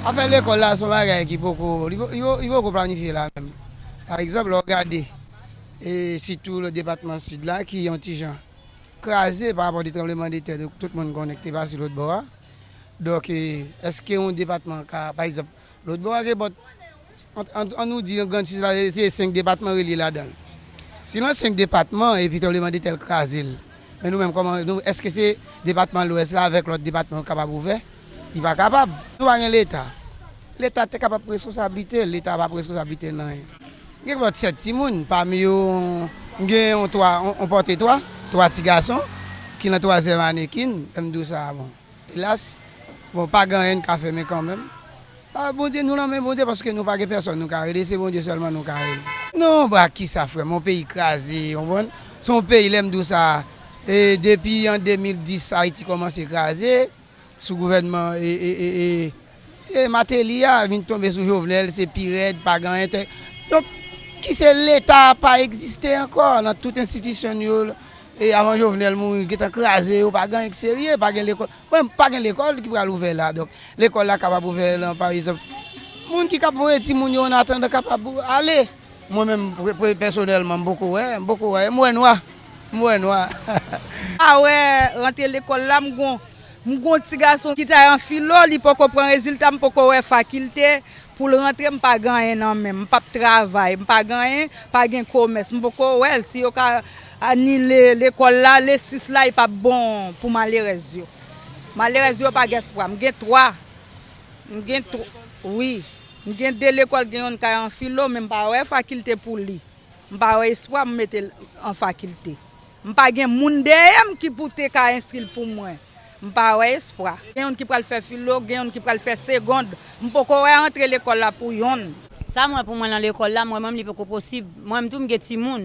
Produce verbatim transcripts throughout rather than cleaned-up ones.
Afè lekòl la se yon bagay ki poko, li po- li po- li poko planifye la menm. Pa egzanp, lè w gade, e sitou le depatman Sid la ki yon ti jan kraze pa rapò de tranblemanntè, tout moun konnen ki te pase lòt bò a. Donk, e, èske yon depatman ka, pa egzanp, lòt bò a gen bòt, an, an, an nou di, Grand Sid la, se senk depatman rele ladan l. Si nan senk depatman, epi tranblemanntè l kraze l, men nou menm, kòman, nou, èske se depatman Lwès la avèk lòt depatman yo kapab ouvè? Li pa kapab. Nou pa gen Leta. Leta te kapab pran responsablite l, Leta pa pran responsablite l nan anyen. Gen lòt sèt timoun, pami yo, m gen yon twa, yon, yon pòte twa, twa ti gason, ki nan twazyèm ane kin, lè m di w sa, bon. Elas, bon, pa gen anyen n ka fè, men kanmenm. A, Bondye, nou nan men Bondye, paske nou pa gen pèsòn nou ka rele, se Bondye sèlman nou ka rele. Non, ba, kisa, frè m, yon peyi kraze, w konprann? Se yon peyi, lè m di w sa, e, depi an de mil dis, Ayiti kòmanse kraze, sou gouvènman, e, e, e, e, e Martelly a, vin tonbe sou Jovenel, se pi rèd, pa gen anyen. Donk, ki se Leta pa egziste ankò nan tout enstitisyon yo, e avan Jovenel mouri, gentan kraze yo, pa gen anyen ki serye, pa gen lekòl. Mwen, pa gen lekòl ki pral ouvè la. Donk, lekòl la kapab ouvè lan, pa egzanp. Moun ki kab voye timoun yo an atandan kapab ale. Mwen menm, pè- pè- pèsonèlman, m poko wè, m poko wè, m wè nwa, m wè nwa. A wè, rantre lekòl la, m gon, m gon ti gason ki ta an filo, li poko pran rezilta, m poko wè fakilte, pou l rantre, m pa gen anyen nan men m, m p ap travay, m pa gen anyen, pa gen komès, m poko wè l. Si yo ka anile lekòl la, le sis la, li p ap bon pou malerèz yo. Malerèz yo pa gen espwa. M gen twa. M gen tw, wi. M gen de lekòl, gen youn k al an filo, men m pa wè fakilte pou li. M pa wè espwa m mete l an fakilte. M pa gen moun dèyè m ki pou te ka enskri l pou mwen. M pa wè espwa. Gen youn ki pral fè filo, gen youn ki pral fè segond. M poko wè antre lekòl la pou yonn. Sa m wè pou mwen nan lekòl la, mwen menm li poko posib. Mwen menm tou m gen timoun.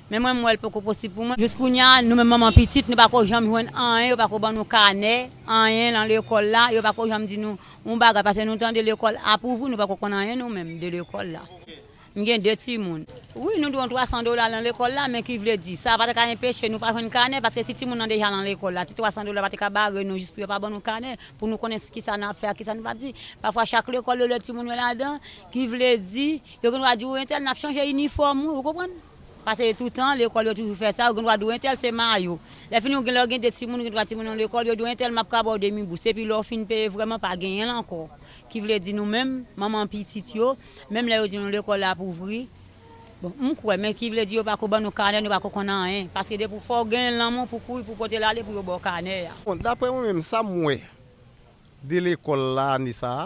Men mwen m wè l poko posib pou mwen. Jis kounye a, nou menm manman pitit, nou pako janm jwenn anyen, yo pako ban nou kanè, anyen nan lekòl la, yo pako janm di nou yon bagay, paske nou tande lekòl ap ouvri, nou pako konn anyen nou menm de lekòl la. M gen de timoun. Wi, nou dwe yon twa san dola nan lekòl la, men ki vle di, sa pa ta ka enpeche nou pa jwenn kanè, paske si timoun nan deja nan lekòl la, ti twa san dola pa te ka bare nou jis pou yo pa ban nou kanè, pou nou konnen kisa n ap fè ak kisa nou p ap di. Pafwa, chak lekòl yo lè timoun yo ladan, ki vle di, yo gen dwa di w entèl, n ap chanje inifòm ou, ou konprann? Paske toutan, lekòl yo toujou fè sa, yo gen dwa di w entèl se mayo. Lè fini, ou gen lè w gen de timoun, ou gen twa timoun nan lekòl, yo di w entèl, m ap ka ba w demi bous. Epi lè w fin peye vrèman, pa genyen l ankò. Ki vle di nou menm, manman pitit yo, menm lè yo di nou lekòl la ap ouvri, bon, m kwè, men ki vle di yo pako ban nou kanè, nou pako konn anyen. Paske depi w fò w gen lanmou pou kouri, pou pote l ale, pou yo ba w kanè a. Bon, daprè mwen menm, sa m wè de lekòl la ane sa a,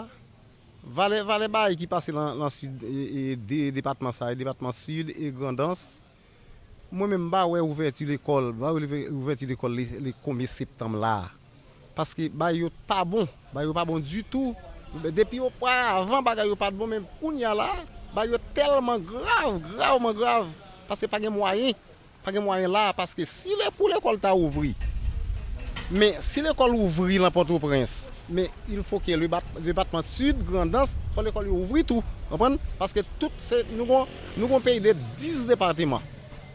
valè, valè bagay ki pase nan, nan sid, e, e, de depatman sa yo, depatman sid e Grandans, mwen menm m pa wè ouvèti lekòl, m pa wè ouvè- ouvèti lekòl le, le konbyen septanm la a. Paske bagay yo pa bon, bagay yo pa bon ditou. Depi oparavan bagay yo pa t bon, men kounye a la, bagay yo tèlman grav, gravman grav, paske pa gen mwayen. Pa gen mwayen la, paske si le pou lekòl ta ouvri, men si lekòl ouvri nan Pòtoprens, men il faut que le bat- depatman sid, Grandans, fò lekòl yo ouvri tou. Konprann? Paske tout se, nou gon, nou gon peyi de dis depatman.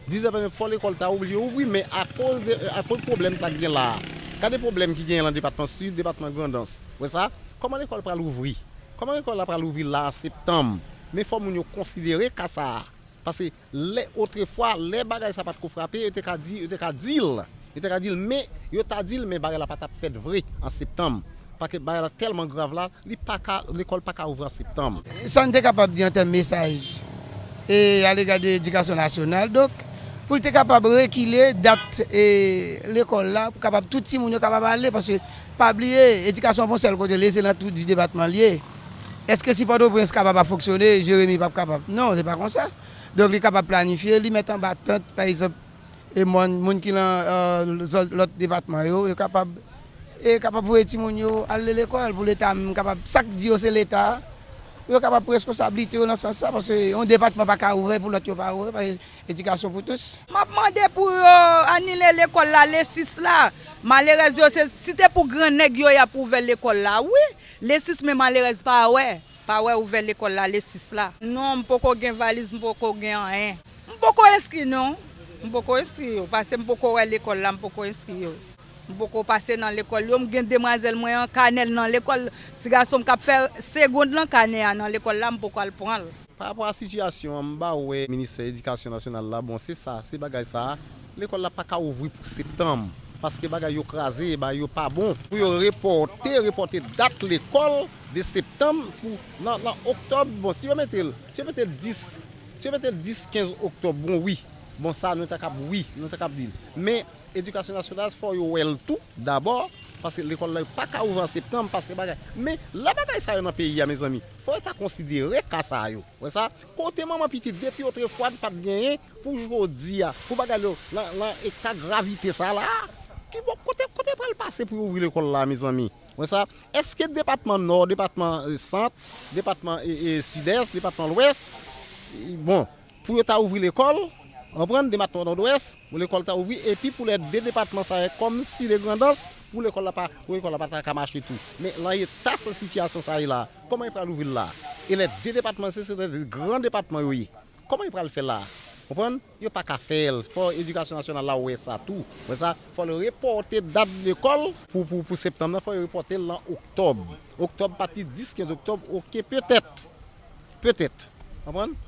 Dis depatman, fò lekòl ta oblije ouvri, men akoz de, akoz pwoblèm sa k gen la a. Gade pwoblèm ki genyen lan depatman sid, depatman Grandans. Wè sa? Kòman lekòl pral ouvri? Kòman lekòl la pral ouvri la an septanm? Men fò moun yo konsidere ka sa a. Paske lè, otrefwa, lè bagay sa pa t ko frape, yo te ka di, yo te ka di l. Yo te ka di l, men, yo ta di l, men bagay la pa t ap fèt vre an septanm. Paske bagay la tèlman grav la, li pa ka, lekòl pa ka ouvri an septanm. Sa n te kapab di an tèm mesaj, e, alega de edikasyon nasyonal, donk, pou l te kapab rekile dat, e, lekòl la, pou kapab tout timoun yo kapab ale, paske pa bliye, edikasyon pa yon sèl kote l ye, se nan tout dis depatman l ye. Èske si Pòtoprens kapab ap fonksyone, Jeremi p ap kapab? Non, se pa konsa. Donk, li kapab planifye, li mèt anba tant, pa egzanp, e moun, moun ki nan, e, zòn, lòt depatman yo, yo kapab, e kapab voye timoun yo al lekòl pou Leta menm kapab, sa k di yo se Leta, yo kapab pran responsablite yo nan sans sa, paske yon depatman pa ka ouvè pou lòt yo pa ouvè, paske edikasyon pou tous. M ap mande pou yo anile lekòl la le sis la. Malerèz yo, se, si te pou grannèg yo, y ap ouvè lekòl la, wi. Le sis, men malerèz pa wè. Pa wè ouvè lekòl la le sis la. Non, m poko gen valiz, m poko gen anyen. M poko enskri non. M poko enskri yo, paske m poko wè lekòl la, m poko enskri yo. M poko pase nan lekòl yo, m gen demwazèl mwen an, kanè l nan lekòl, ti gason m k ap fè segond lan, kanè a nan lekòl la, m poko al pran l. Pa rapò a sitiyasyon an, m pa wè Ministè Edikasyon Nasyonal la, bon, se sa, se bagay sa a. Lekòl la pa ka ouvri pou septanm, paske bagay yo kraze, bagay yo pa bon. Pou yo repòte, repòte dat lekòl de septanm pou nan, nan oktòb, bon, si yo mete l, si yo mete l dis, si yo mete l dis, kenz oktòb, bon, wi. Bon, sa, nou ta kab, wi, nou ta kab di l. Men, Edikasyon Nasyonal, fò yo wè l tou, dabò, paske lekòl la, yo pa ka ouvri an septanm, paske bagay. Men, lè bagay sa yo nan peyi a, mezanmi, fò yo ta konsidere ka sa yo. Wè sa? Kote manman pitit, depi otrefwad pa t genyen, pou jodi a, pou bagay yo, nan, nan eta gravite sa la, ki bon, kote, kote pral pase pou yo ouvri lekòl la, mezanmi? Wè sa? Èske depatman Nò, depatman, e, Sant, depatman, e, e, Sidès, depatman Lwès, e, bon, pou yo ta ouvri lekòl, konprann, depatman Nòdwès, pou lekòl ta ouvri, epi pou lè de depatman sa yo, kòm Sid e Grandans, pou lekòl la pa, pou lekòl la pa ta ka mache tou. Men, nan eta sa sitiyasyon sa ye la, kòman yo pral ouvri l la? E lè de depatman, se, se de gran depatman yo ye. Kòman yo pral fè la? Konprann? Yo pa ka fè l. Fò Edikasyon Nasyonal la wè sa tou. Wè sa? Fò l repòte dat lekòl pou, pou, pou septanm nan, fò yo repòte l nan oktòb. Oktòb, pati dis, kenz oktòb, oke, petèt. Petèt. Konprann?